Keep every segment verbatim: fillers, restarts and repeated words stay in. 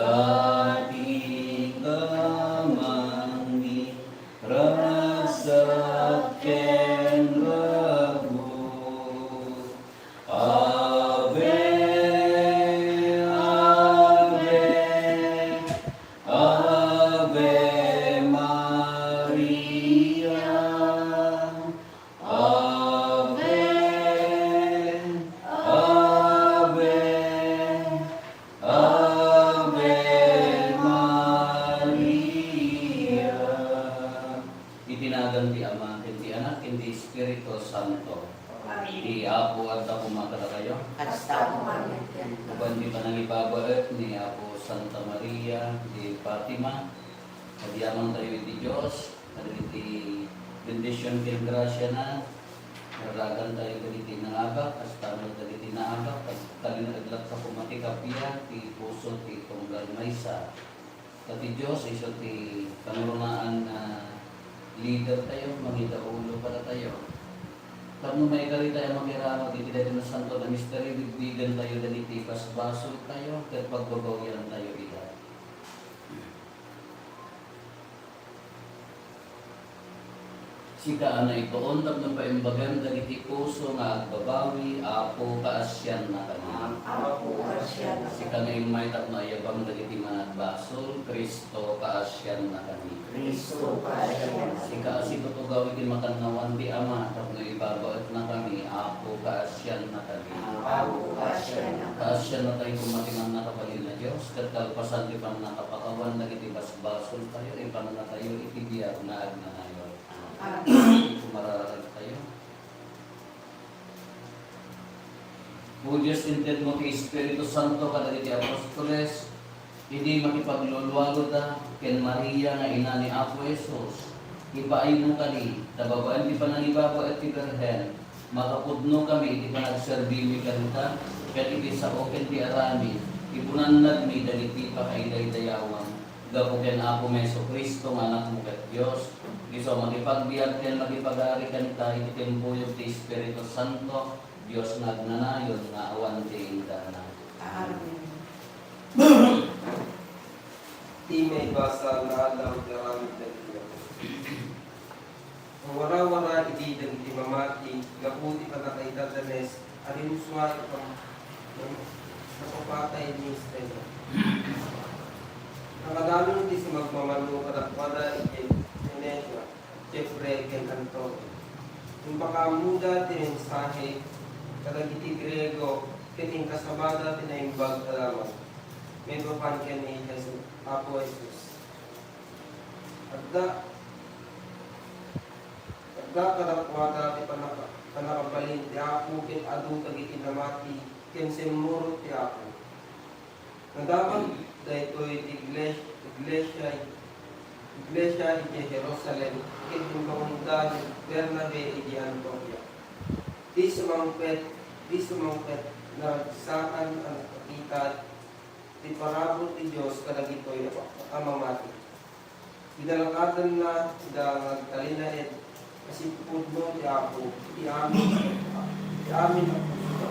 Dati kamangi, rasat ken rabu. Ave, Ave, Ave Maria. Ave, Ave, Ave Maria. Iti nagan ti Ama, ken ti Anak, ken ti Espiritu Santo. Amen. Ti Apo adda koma kadakayo. Kasta koma. Apan ti panangibabaet ni Apo Santa Maria de Fatima, agyamantayo iti Dios, kadagiti bendision ken grasiana, naragantayo dagiti naagak, kasta met dagiti naagak, kas-, talinaed latta koma ti kappia, ti puso, ti tunggal maysa. Ta ti Dios isu ti pangrunaan nga leader tayo, mangidaulo kadatayo. Tapno maikaritayo a makiramag iti daytoy a santo a misterio, bigbigen tayo dagiti basbasol tayo, ket pagbabawian tayo ida. Sika a naituon tapno paimbagem dagiti puso nga agbabawi, Apo, kaasiannakami. Apo, kaasiannakami. Sika nga immay tapno ayabam dagiti managbasol, Cristo, kaasiannakami. Cristo, kaasiannakami. Sika a situtugaw iti makannawan ti Ama tapno ibabaetnakami, Apo, kaasiannakami. Apo, kaasiannakami. Kaasiannatayo koma ti mannakabalin a Dios, ket kalpasan ti pannakapakawan dagiti basbasoltayo, ipannatayo iti biag nga agnanayon. Amen. Kumararag tayo. O Dios, intedmo ti Espiritu Santo kadagiti apostoles, idi makipagluluagoda ken Maria nga ina ni Apo Jesus, ipaaymo kadi, ta babaen ti panangibabaet ti Birhen, makapudno kami iti panagserbimi kenka, ket iti sao ken ti aramid, ipunannadmi dagiti pakaidaydayawan. Gapu ken Apomi Jesu-Cristo nga Anakmo ket Dios, isu a makipagbiag ken makipagari kenka iti timpuyog ti Espiritu Santo, Dios nga agnanayon nga awan ti inggana. Amen. Ti maibasa nga aldaw ti aramid dagiti apostol. Warawara idi dagiti mamati gapu ti pannakaitatanes a rimsua iti pam-, napapatay ni Esteban. Nakadanon ti sumagmamano kadakuada idiay Cenesia, Chipre, ken Antioquia. Impakaammoda ti mensahe kadagiti Griego ket inkasabada ti Naimbag a Damag maipapan ken ni Jesus, Apo Jesus. Adda, adda kadakuada ti pannaka-, pannakabalin ti Apo ket adu dagiti namati ken simmurot ti Apo. Nadamag daytoy ti igles-, iglesia, iglesia idiay Jerusalem ket imbaonda ni Bernabe idiay Antioquia. Di sumangpet, di sumangpet, naragsakan a nakakita ti parabur ti Dios kadagitoy a, a mamati. Binalakadanna ida nga agtalinaed a sipudno ti Apo iti amin, iti amin a puso.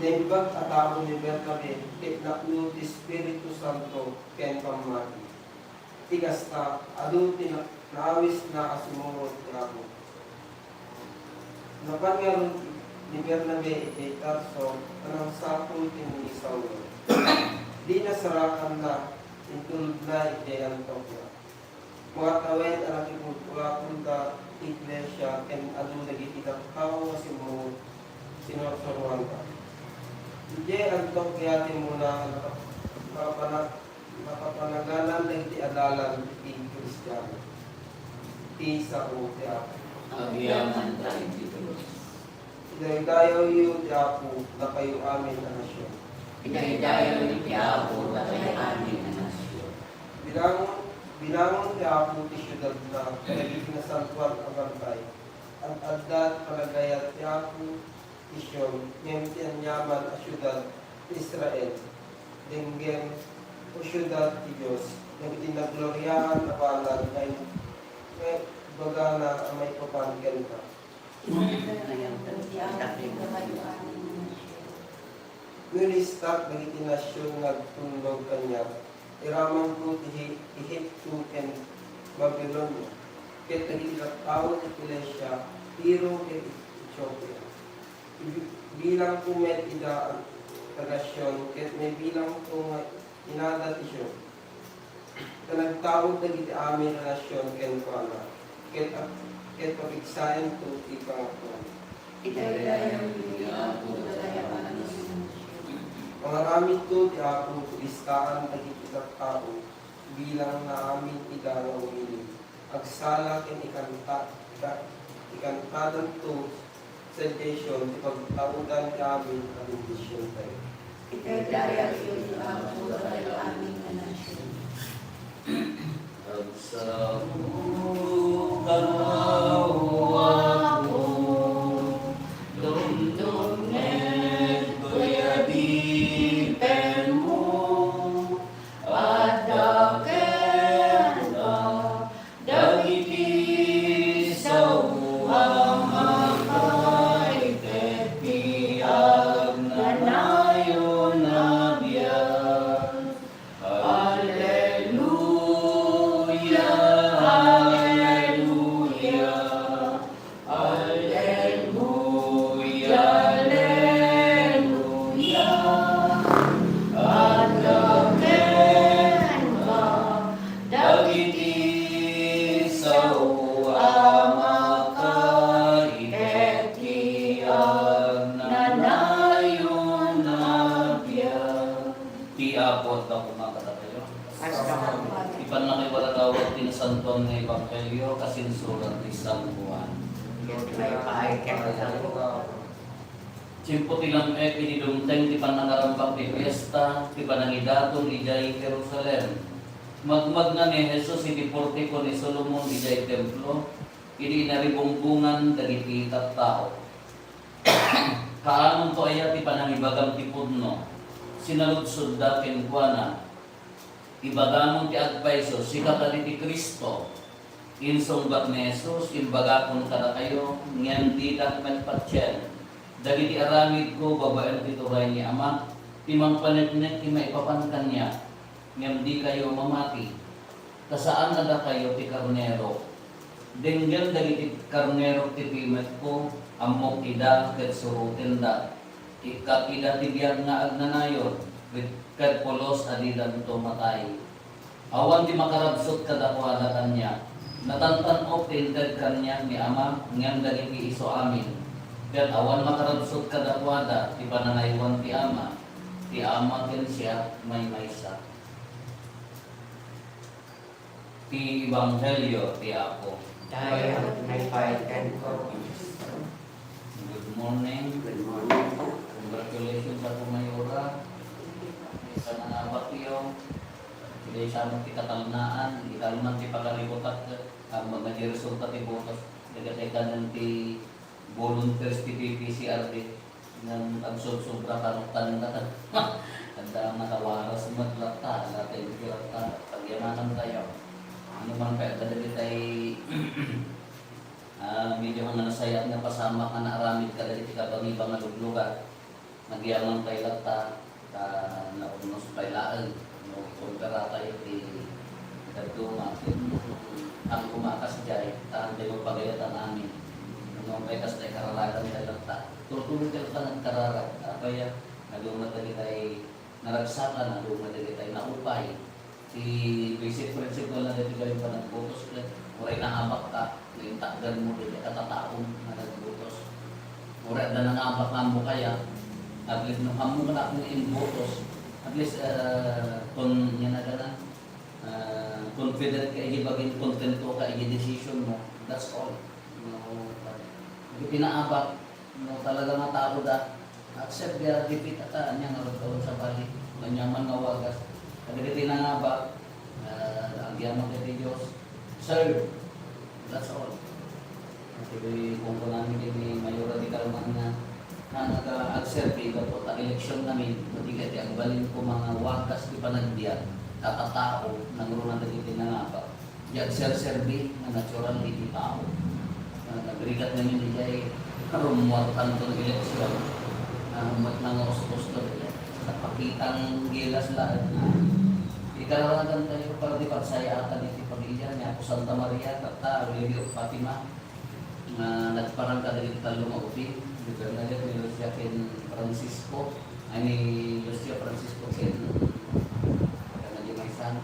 Naimbag a tao ni Bernabe ket napno ti Espiritu Santo ken pammati. Ti kasta, adu ti na-, naawisna a simmurot ti Apo. Napan ngarud ni Bernabe idiay Tarso a nangsapul ken ni Saulo. Dina sarakanna, intulodna idiay Antioquia. Mangatawen a nakipulpulaponda ti iglesia ken adu dagiti tattao a simmurot, sinursuroanda. Idiay Antioquia ti umuna a naka-, nakapana-, Napapanaganan dagiti adalan iti Kristiano. Ti sao ti Apo. Agyamanen ti Dios. Idaydayawyo ti Apo, dakayo amin a nasion. Idaydayawyo ti Apo, dakayo amin a nasion. Binangon, binangon ti Apo ti siudadna kadagiti nasantoan a bantay. Ad-adda ti panagayat ti Apo ti Sion, ngem ti aniaman a siudad ti Israel. Denggem, O siudad ti Dios, dagiti nagloriaan a banag nga in-, nga ibagana a maipapan kenka. Miulistak dagiti nasion nga agtulnog kaniak. Iramanko ti Hi-, Egipto ken Babilonia, ket dagiti tattao ti Persia, Tiro, ken Etiopia. Ibi-, bilangko met ida a taga-Sion, ket mabilangko nga inada ti Sion. Ta nagtaud dagiti amin a nasion kenkuana, ket ag-, ket papigsaento ti kangatoan. Idaydayawyo ni Apo dagiti amin. Pangaramidto ti Apo, pulistaan dagiti tattao, bilang naamin ida nga umili. Agsala ken ikanta-, ika-, ikantadanto sadiay Sion ti pagtaudan ti amin a bendisiontayo. Idaydayawyo ni Apo dagiti amin a nasion. Agsao, Apo, dumdumngeg ti adipenmo. Adda kenka dagiti sao a makaited ti agnanayon a biag. Alleluia, alleluia. Alleluia, alleluia. Adda kenka dagiti sao a makaited ti agnanayon a biag. Ti Apo adda koma kadakayo. Kasta met. Ti pannakaibagawag ti Nasantoan nga Ebanghelio kas insurat ni San Juan. Ket maipaay kenka, Apo. Tiempo ti lam-ek idi dumteng ti pannangarambak ti fiesta ti panangidaton idiay Jerusalem. Magmagna ni Jesus iti portiko ni Solomon idiay Templo, idi inaribungbongan dagiti tattao. Kaanonto aya ti panangibagam ti pudno? Sinaludsodda kenkuana. Ibagamon ti agpayso, sika kadi ti Cristo. Insungbat ni Jesus, imbagakon kadakayo, ngem didak met patien. Dagiti aramidko babaen ti turay ni Amak, ti mangpaneknek ti maipapan kaniak, ngem dikayo mamati. Ta saan a dakayo ti karnero. Denggen dagiti karnerok ti pimekko, ammok ida ket surotenda. Ikkat ida ti biag nga agnanayon, ket, ket pulos a didanto matay. Awan ti makarabsut kadakuada kaniak. Natantan-ok ti inted kaniak ni Ama, ngem dagiti isu amin. Ket awan makarabsut kadakuada ti panangaywan ti Ama. Ti Ama ken siak maymaysa. Ti Ebanghelio ti Apo. Dayag maipaaytenko, Kristo. Good morning. Good morning po. Congratulations, Apo Mayora. Sa nangabakyo, idiay sa ti katalnaan, ikalman ti pakarikutak, ang mga resulta ti botos. Nagkatay ka ng ti volunteers ti P P C R D. Ngem agsobsobra karuktan ka. Adda nakawaras met latta, adda thank you latta. Pagyamanantayo. Ano man pay adda dagitay, ah, medyo nga nasayaat nga pasamak nga naaramid kadagiti kabangibang nga luglugar. Nagyaman pay latta, ta naurnos pay laeng. No, ikumpara tayo ti dadduma, ket no, ang kumakas jay, ta ang di magpagayatan amin. No, kay kasta ikararagan tayo latta. Tuloy-tuloy tayo latta nagkararag. Apay, ah, naduma dagitay naragsakan, naduma dagitay naupay. Ti basic principle na dagiti gayam panagbotos, ket uray naabak ka, no intakdermo dagiti katataom nga nagbotos. Uray adda nangabak nga ammo kaya, at least no ammo nga ammo imbotos, at least, ah, kon, yan na gana, ah, confident ka iti bagim, kontento ka iti decision mo. That's all. No, dagiti naabak, no talaga nga tao da, accept their defeat, ata, ania nga ragdawon sa bali, ania man nga wagas. Kadagiti nangabak, ah, agyaman iti Dios, serve. That's all. Actually, kung kunami kay ni Mayora di Carmen nga, nga naga-, agserbi, gapu ta eleksyon kami, mati kay ti agbalin ko mga wagas ti panagbiag, katatao, nangruna dagiti nangabak. Di agserserbi nga natural iti tao. Ah, nagrigat ngamin idiay rummuartanton eleksyon. Ah, ummat na nga ustos to, Itang gilas laeng nga ikararagantayo para ti pagsayaatan iti pamilya ni Apo Santa Maria, tatta, Our Lady of Fatima, nga nagparang kadagiti tallo nga ubing, ni Bernadette, ni Lucia, ken Francisco, ay, ni Lucia, Francisco, ken, ken di maysa.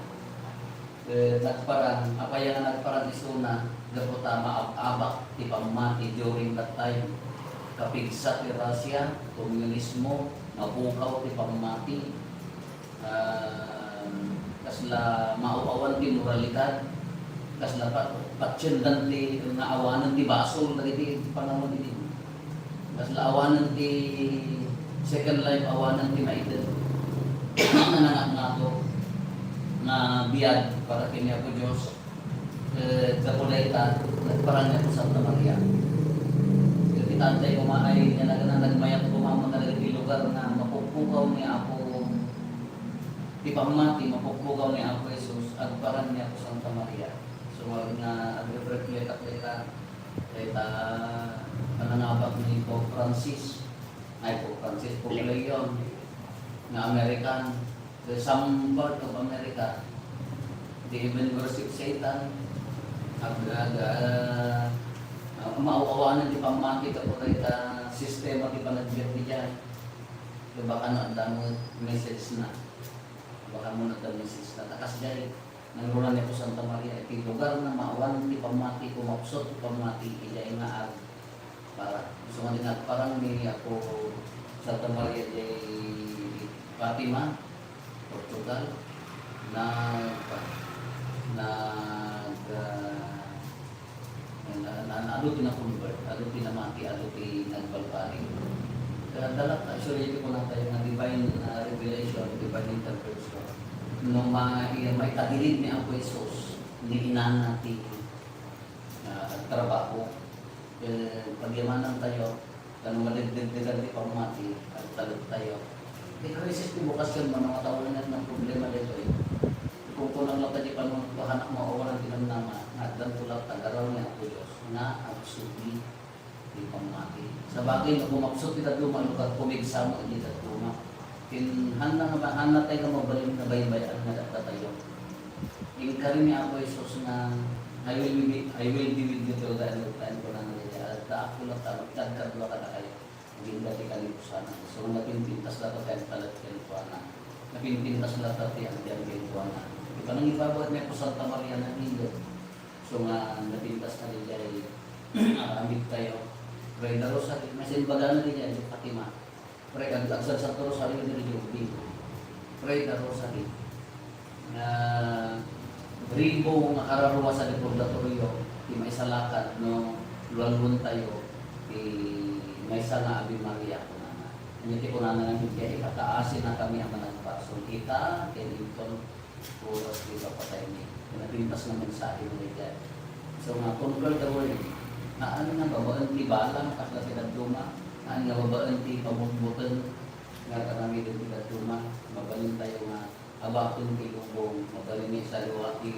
Ket nagparang, apay nga nagparang isuna, gapu ta maab-abak ti pammati during that time. Kapigsa ti Russia, komunismo, mapukaw ti pammati, ah, kasla maaw-awan ti moralidad, kasla pa-, patiendan ti nga awanen ti basol dagiti panawon idi. Kasla awanen ti second life, awanen ti maited nga nangatngato nga biag para ken ni Apo Dios. Eh, gapu dayta, nagparang ni Apo Santa Maria. Ket kitaentayo koma ay nga nag-, nagmayat koma kadagiti lugar nga mapukpukaw ni Apo, ti pammati, mapukpukaw ni Apo Jesus, agparang ni Apo Santa Maria. So, nga agreflektak dayta, dayta panangabak ni Pope Francis, ay, Pope Francis, Pope Leon, nga American, the some part of America, they even worship Satan. Ag-, ag-, ah, ah, maaw-awanen ti pammati gapu dayta sistema ti panagbiag diay. Baka no adda met message na. Baka no adda message na. Ta kasdiay, nangruna ni Apo Santa Maria iti lugar nga maawan ti pammati, kumapsut ti pammati, idiay nga ag-, para. Isu nga di nagparang ni Apo Santa Maria di Fatima, Portugal, nag-, nag-, ah, na, na, na, adu ti na-convert, adu ti namati, adu ti nagbalbaliw. Kaya dalat, actually, iti kunatayo nga divine, ah, revelation, divine intervention. No ma-, iya, maitagilid ni Apo Jesus, ni inana ti, ah, agtrabaho. Eh, pagyamanantayo, ta no madegdegdegan ti pammati, agtalektayo. Ti krisis ti bokasyon, mano nga tawengan nga problema daytoy. Kunkunam latta ti panunot ko, hanak maawanan ti namnama, nga addanto latta garaw ni Apo Dios, nga agsubli ti pammati. Sabagay, no kumapsut ti dadduma a lugar, pumigsa met iti dadduma. Ken, hanna nga, hanna tayo nga mabalin nga baybay-an nga daddatayo. Inkari ni Apo Jesus nga, "I will be, I will be with you till the end of time," kunana dayta. Addaak latta, makadkadua kadakayo. Agingga ti kalibusanan. So, napinpintas latta ti agtalek kenkuana. Napinpintas latta ti agbiag kenkuana. Ti panangibabaw ni Apo Santa Maria, nagingga. So nga, napintas na diay aramidtayo. Pray the Rosary. Masimbagana diay, di Fatima. Pray, ag-, agsagsagto Rosario diri Jogging. Pray the Rosary. Nga ribo nga kararua sadi purgatorio, ti maisalakan no luanluentayo ti maysa nga Ave Maria, kunana. Ania ti kunana nga media, "Ipakaasinakami a managbasol ita ken inton oras ti ipapataymi." Napintas nga mensahe nga daydiay. So, nga conquer the world. Haan nga babaen ti balang, kasla ti dadduma. Haan nga babaen ti pamutbuten nga aramiden ti dadduma. Mabalintayo nga abaken ti lubong. Mabalin nga isalua ti,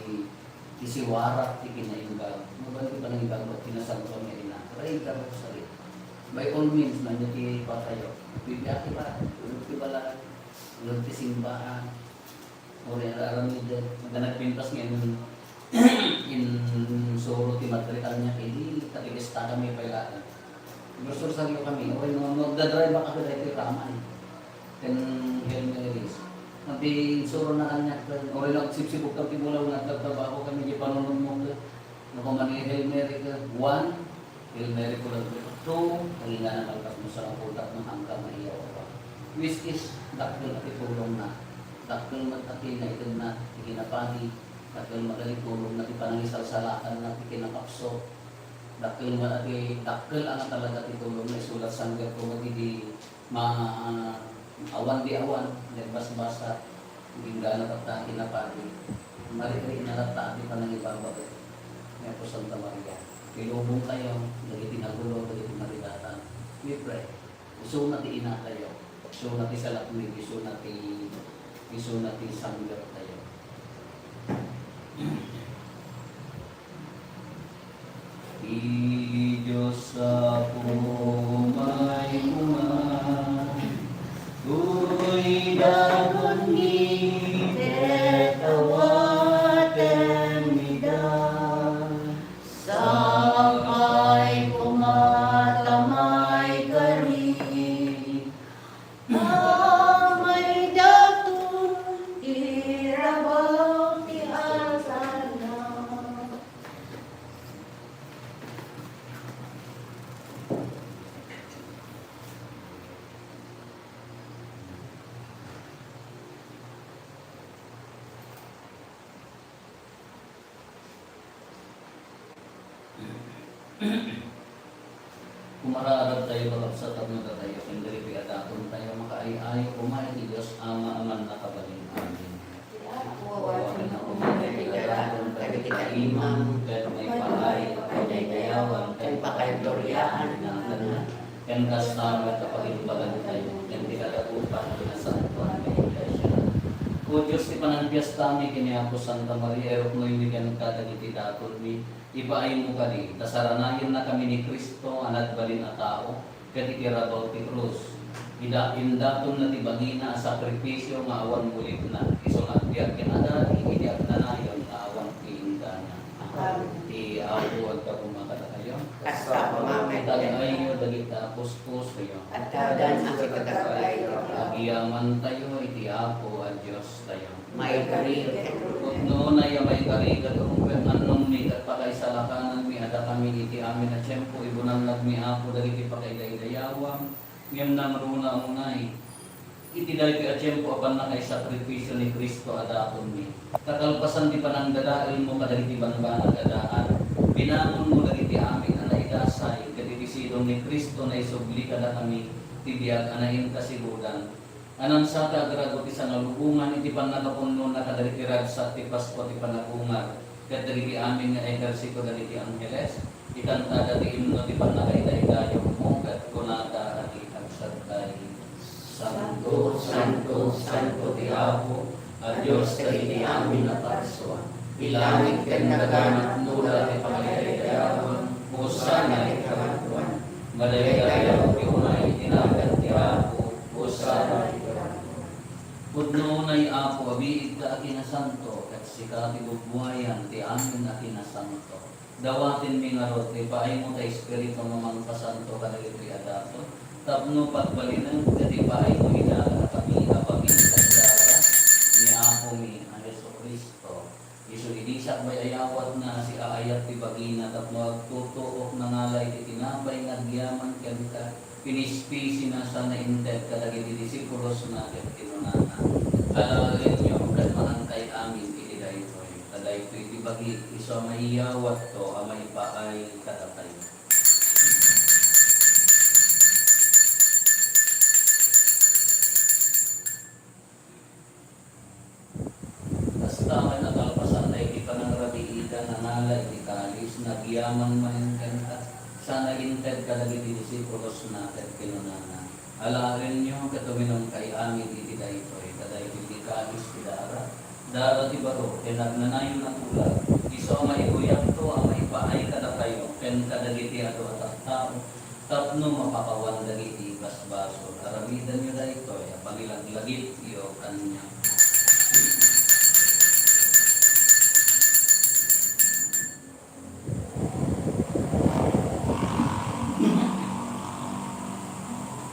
ti siwarak ti kinaimbag. Mabalin ti panangibagbaga ti Nasantoan nga Ina. Pray the Rosary. By all means, no, ania ti kuatayo. Bibiati ba? Ulog ti balay. Ulog ti simbahan. Uray ar-aramiden. Adda nagpintas nga in-, insuro ti Madre kaniak, idi, katekistakami pay laeng. Nagrursarioakami. Uray no, no, agdadrive-ak, adda daytoy ramay ken Hail Marys. Ngem ti insurona kaniak, uray no, agsipsipugkami ti bulaw nga agtatrabahokami, di panunotmo, no, kuman ni Hail Mary ka, one, Hail Mary full of grace. Two, agingga nakalpas mo sa napultak ng hanggang na iyaw pa. Which is, dakkel a ti tulongna. Dakkel met a ti naitedna, ti kinapadi, dakkel met a ti tulongna, ti panangisalsalakanna, ti kinakapso. Dakkel met a ti, dakkel a nga talaga ti tulongna, isulat sangger ko met idi ma-, awan di awan, nagbasbasa, inggana tatta kinapadi. Marikri na latta ti panangibabaga ni Apo Santa Maria. Ilubong tayo, dagiti nagulo, dagiti maridatan. We pray. Isuna ti inatayo, isuna ti salaknib, isuna ti, isuna ti sanggertayo. Ti Dios Apo, maymo nga, uray Agunmi ket awatem ida, sakay koma ta maikari, ta maidaton ti rabaw ti altarna. Kumaraaragtayo, kakabsat, tapno datayo ken dagiti adatontayo makaay-ayo koma iti Dios Ama a Mannakabalin. Amen. Ti Apo, awatenna koma dagiti adaton kadagiti imam ket maipaay a pakadaydayawan ken pakaigdoriaan ti naganna. Ken kasta met a pagimbagantayo ken ti kadakupan ti Nasantoan nga Iglesia. O Dios, ti panagbiastami ken ni Apo Santa Maria, iruknoymi kenka dagiti datonmi, ipaaymo kadi, ta saranayennakami ni Cristo a nagbalin a tao, ket iti rabaw ti krus, ida-, indatonna ti bagina a sakrifisio nga awan mulitna, isu nga agbiag ken agari iti agnanayon nga awan ti inggana. Amen. Ti Apo aggapu kadakayo. Kasta koma met kenka. Itag-ayyo dagiti puspusoyo. Addadan a sipatag-ayyo. Agyamantayo iti Apo a Diostayo. Maikari ket. Pudno unay a maikari ket rumbeng annongmi ket pakaisalakananmi a dakami iti amin a tiempo, ibunannagmi, Apo, dagiti pakaidaydayawam, ngem nangruna unay iti daytoy a tiempo a pannakaisakripisio ni Cristo a datonmi. Kakalpasan ti panangdadaelmo kadagiti bambanag a daan, binangonmo dagiti amin a naidasay, ket iti sidong ni Cristo naisubli kadakami ti biag a nainkasibudan. Anamsaka agrago ti sangalubongan iti pannakapunnona kadagiti ragsak ti Pasko ti panagungar, ket dagiti amin nga ehersito dagiti angheles, ikantada ti imno ti pannakaidaydayawmo, ket kunada a di agsaddai: Santo, santo, santo ti Apo a Dios dagiti amin a parsua. Ti langit ken daga napnula ti pakaidaydayawan. Hosanna iti kangatoan. Madaydayaw ti umay iti nagan ti Apo. Hosanna iti kangatoan. Pudno unay, Apo, a biigka a kinasanto, ket sika ti bugbuayan ti amin a kinasanto. Dawatenmi ngarud ti ipaaymo ti Espiritu nga mangpasanto kadagitoy a daton, tapno pagbalinen ket ipaaymo ida kadakami a bagi ken dara ni Apomi a Jesu-Cristo. Isu idi sakbay a yawatna, siaayat ti bagina tapno agtutuok, nangala iti tinapay nga agyaman kenka, pinispisina sana inted kadagiti disipulosna ket kinunana: Alaenyo ket mankay amin iti daytoy, ta daytoy ti bagik, isu a maiyawatko a maipaay kadakayo. Kasta met a kalpasan daydi panangrabiidan, nangala iti kalis, nagyaman manen kenka, sana inted kadagiti disipulosna ket kinunana: Alaenyo ket uminumkay amin iti daytoy, ta daytoy ti kalis ti dara, dara ti baro ken agnanayon a tulag, isu a maibuyatko a maipaay kadakayo ken kadagiti adu a tattao, tapno mapakawan dagiti basbasol. Aramidenyo daytoy a pangilaglagipyo kaniak.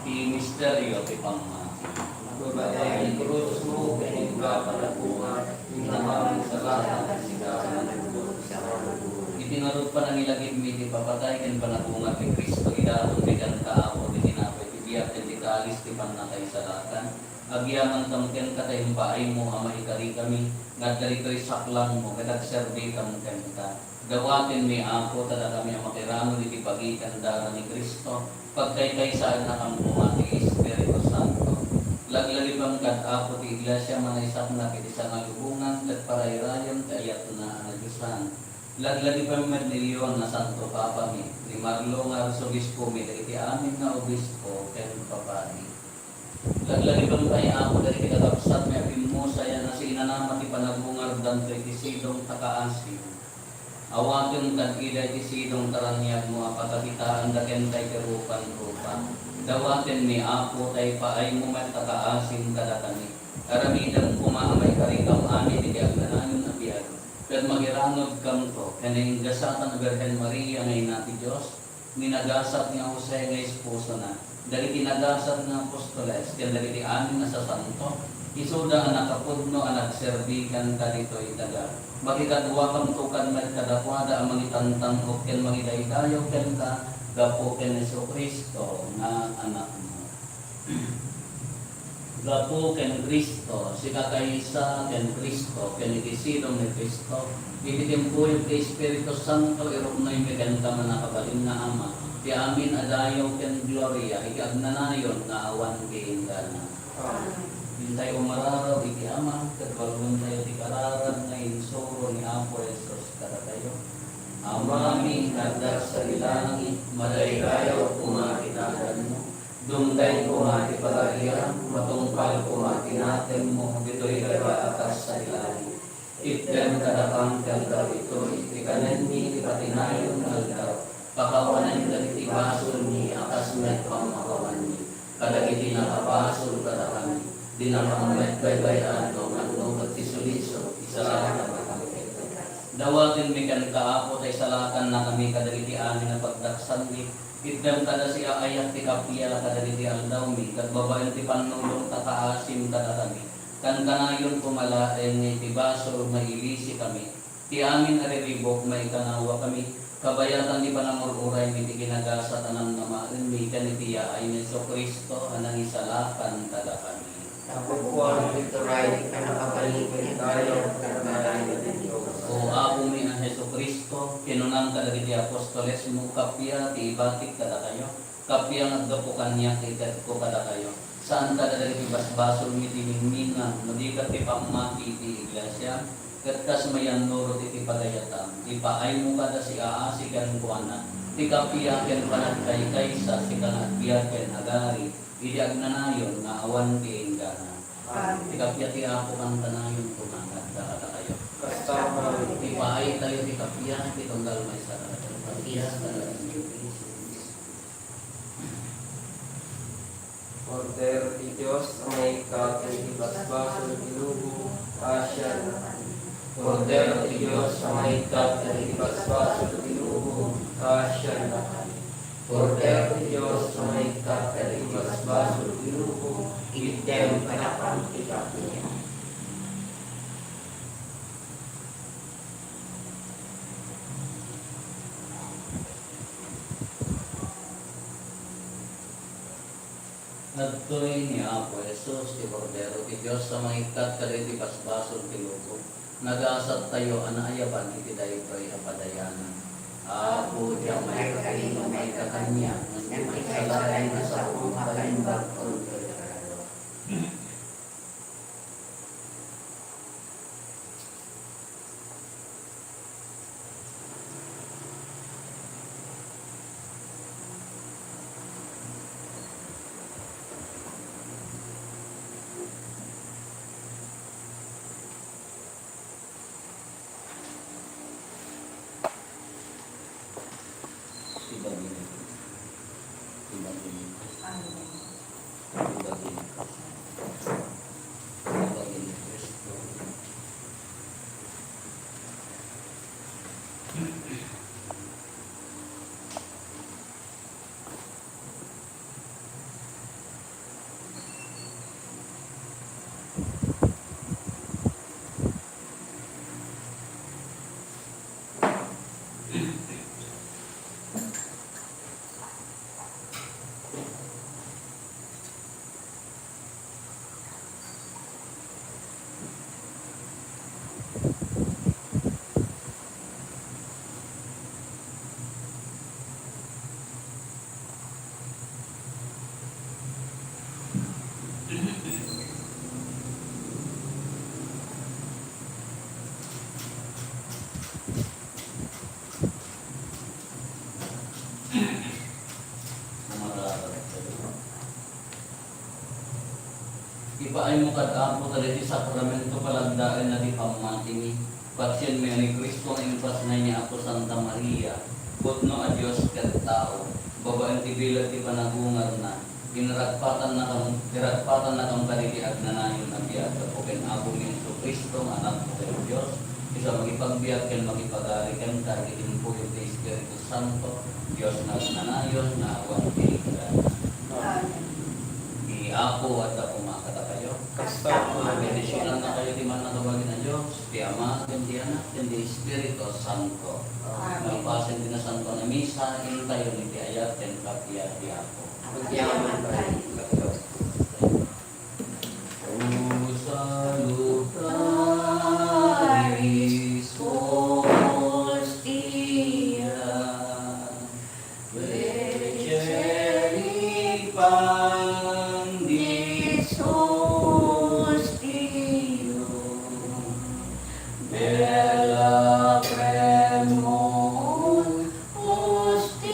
Ti misterio ti pammati. Nagbabaga ti krusmo ken inka panagungar, inka panagungar. Iti ngarud panangilagipmi iti ipapatay ken panagungar ni Cristo, idatonmi kenka, Apo, ti tinapay ti biag ken ti kalis ti pannakaisalakan. Agyamantam kenka ta impaaymo a maikarikami nga adda ditoy saklangmo ket agserbikam kenka. Dawatenmi, Apo, ta dakami a makiramid iti bagi ken dara ni Cristo, pagkaykaysaennakam koma ti Espiritu Santo. Laglagipem kad, Apo, ti Iglesia a manaysaknak iti sangalubongan ket parayrayem ti ayatna a nadiosan. Laglagipem met ni Leon a Santo Papami, ni Marlo nga Arsobispomi, dagiti amin nga obispo ken papadi. Laglagipem pay, Apo, dagiti kakabsatmi a pimmusayan a siinanama ti panagungardanto iti sidong ta kaasi. Awaten kad ida iti sidong ta raniagmo a pakakitaanda kenka iti rupan-rupa. Dawatenmi, Apo, ta ipaaymo met a kaasi kadakami. Aramidem koma a maikarikam amin iti agnanayon a biag, ket magiranudkamto ken naingasatan a Birhen Maria nga Ina ti Dios, minagasat nga Jose nga esposona, dagiti nagasat nga apostoles, ken dagiti amin a sasanto, isuda a nakapudno a nagserbi kenka ditoy daga. Makikaduakamto kad-, met kadakuada a mangitantan-ok ken mangidaydayaw kenka gapu ken Jesu-Cristo nga Anakmo. Gapu ken Cristo, sika kaysa ken Cristo, ken iti sidong ni Cristo, iti timpuyog ti Espiritu Santo, iruknoymi kenka, mannakabalin nga Ama, ti amin a dayaw ken gloria iti agnanayon nga awan ti inggana. Amen. Intay umararaw iti Ama, ket balbentayo ti kararag nga insuro ni Apo Jesus kadatayo. Amami nga adda sa langit, madaydayaw koma ti naganmo. Dumteng koma ti pagariam, matungpal koma ti natengmo ditoy daga a kas sa langit. Itdem kadakami ti aldaw itoy ti kanenmi ti patinayon nga aldaw. Pakawanen dagiti basolmi a kas met pammakawanmi kadagiti nakabasol kadakami. Dinakam met baybay-an no mannubet ti sulisog, isalakanakami. Dawatenmi kenka, Apo, ta isalakannakami kadagiti amin a pagdaksanmi. Itdem kada siaayat ti kappia kadagiti aldawmi, ket babaen ti pannulongta, kaasim kadakami. Kankanayon koma laeng nga iti basol, mailisikami. Ti amin a riribuk, maikanawakami. Kabayatan ti panangur-uraymi ti kinagasat a namnamaenmi ken iti yaay ni Jesu-Cristo a nangisalakan kadakami. Tapno awan ti turay ti pannakabalin ken dayaw ken kanayon ti Dios. O Apomi a Jesu-Cristo, kinunam kadagiti apostolesmo, kappia ti ibatik kadakayo, kappia nga aggapu kaniak ti itedko kadakayo. Saan kadagiti basbasolmi ti mingminam, no di ket ti pammati iti iglesia, ket kas mayannurot iti pagayatam, ipaaymo kada siaasi kenkuana, ti kappia ken panagkaykaysa, sika nga agbiag ken agari, idi agnanayon nga awan ti inggana. Amen. Ti kappia ti Apo kankanayon koma nga adda kadakayo. Kasta met. Ipaaytayo ti kappia iti tunggal maysa kadakayo. Kappia kadakayo. Kordero ti Dios a mangikkat iti basbasol ti lubong, kaasiannakami. Kordero ti Dios a mangikkat iti basbasol ti lubong, kaasiannakami. Kordero ti Dios a mangikkat iti basbasol ti lubong, itdem kadakami ti kappia. Adtoy ni Apo Jesus, ti Kordero ti Dios a mangikkat kadagiti basbasol ti lubong. Nagasattayo a naayaban iti daytoy a padayanan. Apo, diak maikari no maikka kaniak, ngem maikasalakan nga saom, paimbag toy ti kararua. Ipaaymo kad Apo dagiti sakramento, palagdaenna ti pammatimi. Patsienmi a ni Cristo nga impasnay ni Apo Santa Maria, pudno a Dios ket tao, babaen ti bileg ti panagungarna, Inragpatannakam, iragpatannakam kadagiti agnanayon a biag, gapu ken Apomi Jesu-Cristo nga Anakmo ken Dios, isu a makipagbiag ken makipagari kenka iti timpuyo iti Espiritu Santo, Dios nga agnanayon nga awan ti kadana. Amen. Ti Apo adda koma kadakayo. Kasta met. Bendisionannakayo ti mannakabalin a Dios, ti Ama, ken ti Anak, ken ti Espiritu Santo. Amen. Malpasen ti Nasantoan a Misa, intayon iti ayat ken kappia ti Apo. Agyaman tayo. O salutaris hostia, Veceri Pandis hostium, Bella Cremon hostilia,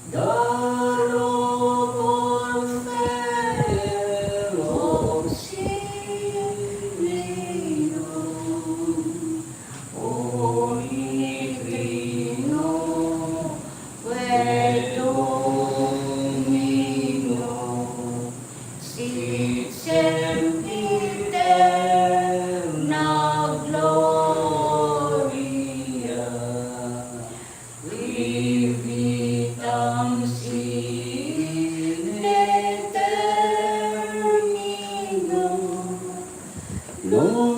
Darro Porfer Auxilium, Omitrino, Domino, Sit Sempiterna Gloria, qui vitam sine termino, non